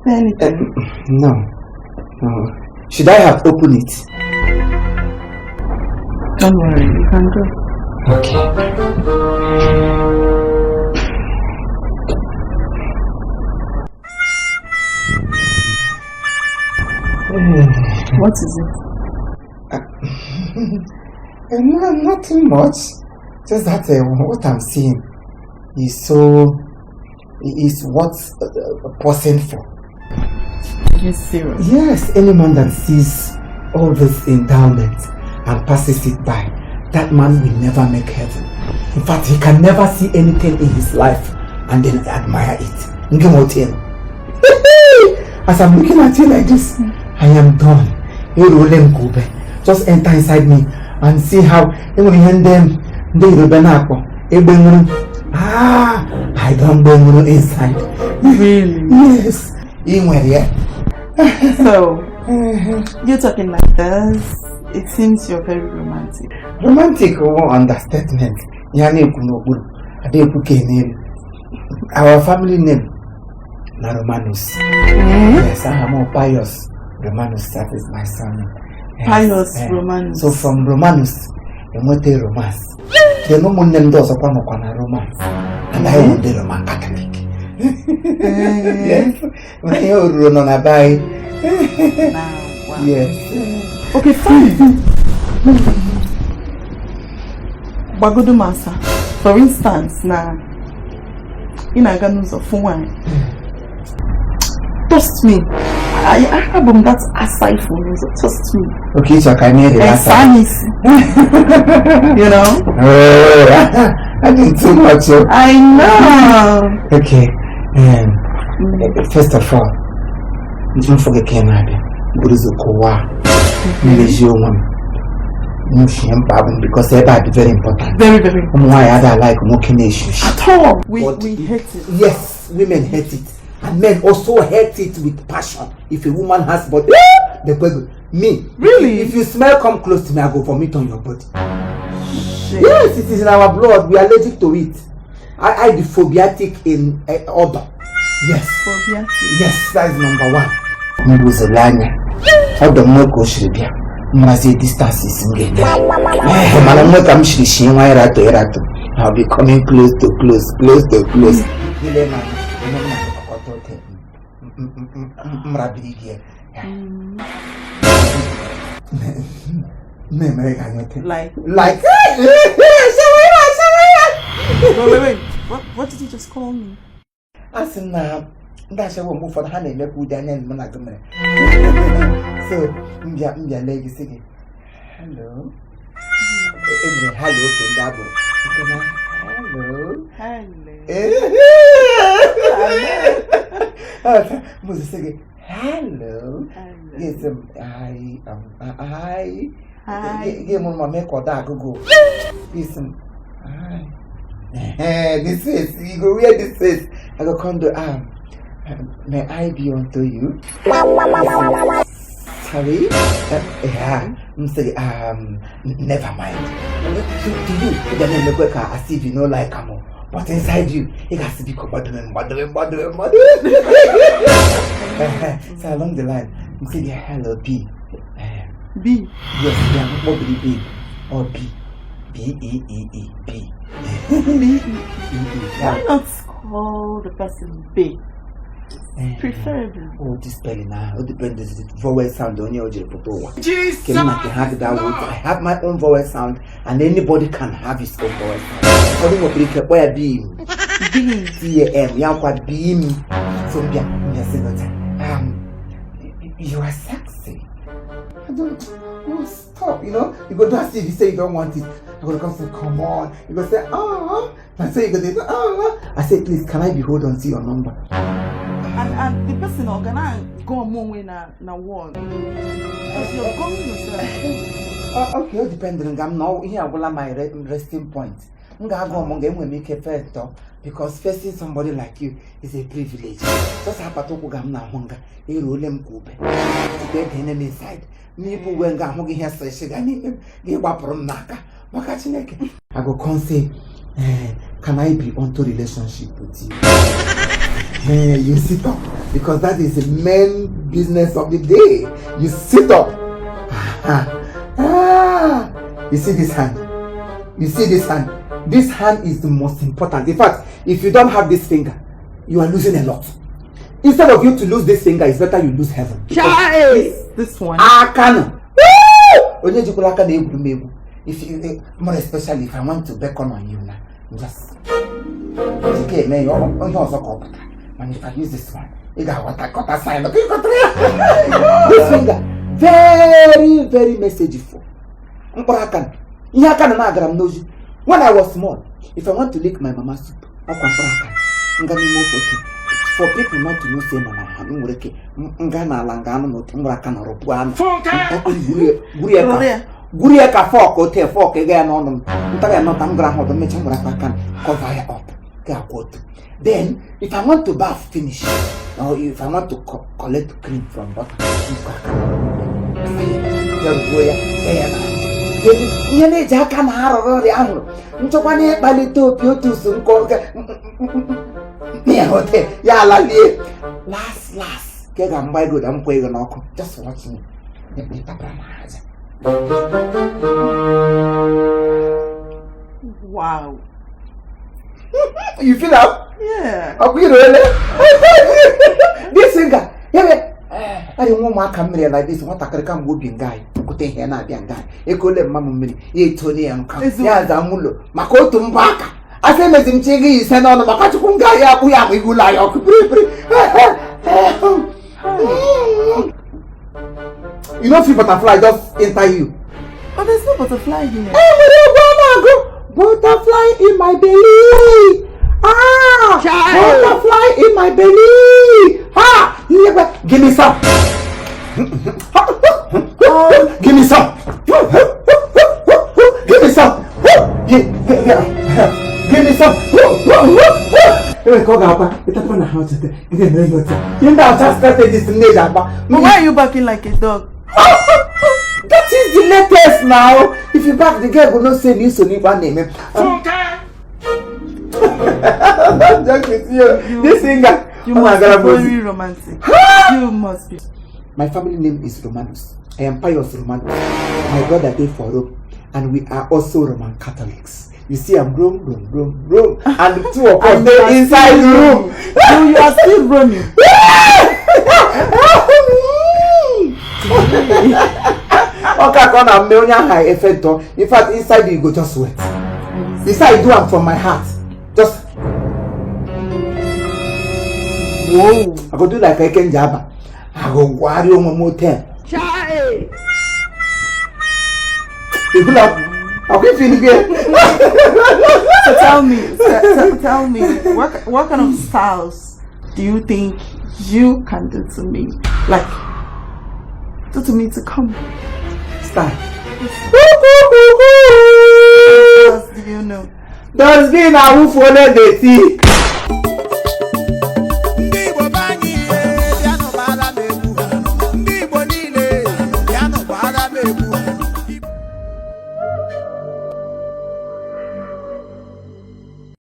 There anything? No. No. Should I have opened it? Don't worry, you can go. Okay. What is it? No, nothing much. Just that what I'm seeing is so is what person for. Are you serious? Yes, any man that sees all this endowment and passes it by, that man will never make heaven. In fact, he can never see anything in his life and then admire it. Ngemotin. As I'm looking at you like this, I am done. Erole m ka ube. Just enter inside me and see how enwere ihe ndị ndị Yoruba na-akpọ egbe nwuru. Ah, I don gbe nwuru inside. Really? Yes. Ị nwere ya. So, you're talking like this. It seems you're very romantic. Romantic wụ understatement. Ya na-ekwu n'okpuru, ada ekwu ka n'elu. Our family name na Romanus. Yes, aha m Pius Romanus, that is my surname. Yes, Pius eh. Romanus. So from Romanus, enweta romance. Then ụmụnne m ndị ọzọkwa nọkwa na romance. And I wụ ndị Roman Catholic. Yes. Mana ihe oruro nọ na be anyị. Now, wow. Yes. Okay, fine. Gbagodo m asa. For instance, na ị na-aga n'ụzọ fụ nwaanyị. Trust me. Abụ m that asa ifo n'ụzọ. Trust me. Okay, ịchọ ka anyị relax. Esa n'isi. You know? Oh, I did too much. Oh. I know. Okay. First of all, mfụ gị ka ị na-abịa buru ụzọ kụwaa mmezi onwe m mfie mkpa bụ because ebe a dị very important. Very, very. Ụmụ nwaanyị adịghị like nwoke na-eshi ushi. At all. We, But we hate it. Yes, women hate it. And men also hate it with passion. If a woman has body, the me. Really? If you smell come close to me, I go vomit on your body. Shit. Yes, it is in our blood. We are allergic to it. I the phobiatic in odor. Yes. Phobiatic. Yes, that is number one. Mgbe anya ọdọ m nwe ka o siri bịa mmazi distances m ga-enye ya. Mana nwe ka m siri shie nwa ịratọ ịratọ, I'll be coming close to close, close to close. Ile m anya, eme m na-akọta ote m rabiri gị ya. M na-emere gị anya ote. Like, Like, wait, wait, wait. What did you just call me? A sị m na ndị ashawo mgbe ụfọdụ ha na-emekwa ụdị anya mụ na gị mere, so mbịa mbịa lee gị sị gị hello. E nwere hello oke ndị agboro nke na hello. Hello. Mụ sị gị hello. Gị sị m hi, hi. Hi. Gị mụrụ ma mee ka ọ daa agụgụ, gị sị m hi. This face, you go wear this face. I go come to may I be unto you? Sorry? Yeah, I'm say never mind. To you, you don't make as if you no like am, but inside you, it has to be gbadome, gbadome, gbadome, gbadome. So along the line, I'm saying hello B. B. Yes, yeah, mobili B or B. B E E E B. B. E E. Why not call the person B? Preferably. Oh, this spelling now, it depends the vowel sound onye o jiri pụta ụwa. Ke m na nke ha gịda wụ, I have my own vowel sound and anybody can have his own vowel sound. Ụfọdụ nwekwara ike kpọọ ya beam. B. T A M, ya kwa beam. So mbịa, mbịa sị gị you are sexy. I don't, oh, stop. You go do as if you say you don't want it. I go come say, come on. You go say, oh. I say, you go say, oh. I say, please, can I be hold on to your number? And the person ọ ga na-go onwe na na wall. Because you're going yourself. Okay, o depend nga m na ihe agwụla my resting point. M ga-agụ ọmụ ga-enwe m ike first tọ because facing somebody like you is a privilege. Just akpata ụkwụ ga m na-ahụ nga eruole m ka ube. Tupu ede m inside. N'ịbụ uwe nga ahụ gị ihe sịrị ga n'ime m gị gbapụrụ m n'aka maka Chineke. I go come say, can I be onto relationship with you? You sit up. Because that is the main business of the day. You sit up. Ah, you see this hand? You see this hand? This hand is the most important. In fact, if you don't have this finger, you are losing a lot. Instead of you to lose this finger, it's better you lose heaven. This one. Aka nọ. Onye jikwara aka na-egwuru m egwu. If you, more especially if I want to beckon on you now, just jike eme ya ihe ọzọ ka ọ pụtara. Mana if I use this one, ị ga-aghọta kọta sign ka ịghọtara ya. This finger, very very messageful. Mkpụrụ aka ihe aka na na-agara m n'ozi. When I was small, if I want to lick my mama soup, ọkwa mkpụrụ aka nga n'ime ofe oke, for people not to know say na my hand nwere ike nga n'ala nga anụ n'otu mkpụrụ aka nọrọ buo anụ gwuru ya ka gwuru ya ka fork ote fork ịga ya n'ọnụ m ntara ya nọta m gara ahụ ọdọ mmecha nwere aka cover ya up ga akwụ otu. Then if I want to bath finish or if I want to collect cream from butter, nkọ aka ya ruo ya ya na ihe na-eji aka na arụrụ ọrịa ahụrụ nchọkwa na ịkpalite opi otu so nkọ ya ote ya alalie. Last last ka ị ga-mgba ego da nkwa ego n'ọkụ. Just watch me. Ịtapụra m aja. Wow. You feel am? Yeah. Ọkwa irole this finger ya adị nwa ụmụaka mmiri like this, nwatakịrị kamgbe obi nga anyị kụta ihe na-abịa nga anyị ekole mma m mmiri ya etone ya nka ya za mụlọ maka otu mbọ aka asị emezi m chi gị ise n'ọnụ maka chukwu nga ya akpụ ya akpụ ihu ụlọ anyị ọkụ biribiri. You no feel butterfly just enter you? But there's no butterfly here. E nwere egwu ọ na-agụ, "Butterfly in my belly." Ah, butterfly in my belly. Ah, ihe gwa, give me some. Give me some. Give me some. Give me some. Enwere ka ọ ga-akpa ịtakwa na ha ọchịta ị ga-emere ihe otu a. Ihe ndị ọcha strategist m na-eji akpa. But why are you barking like a dog? That is the latest now. If you back, the girl go know say na iso n'ikpe a na-eme. Don't joke with you. This singer. You must be very romantic. You must be. My family name is Romanus. I am Pius Romanus. My brother dey for Rome, and we are also Roman Catholics. You see, I'm Rome, Rome, Rome, Rome, and the two of us dey inside the room. You are still roaming. Ọka ka ọ na-eme onye aha efe ntọ. In fact, inside you go just sweat. You see, I do am from my heart. Just Whoa. I go do like Eke Njaba. I go gwari onwe m ote. Ihula, akwa ife gị. So tell me, tell me, what kind of styles do you think you can do to me? Like, do to me to come? Style. What do you know? Dustbin awụfuola dirty.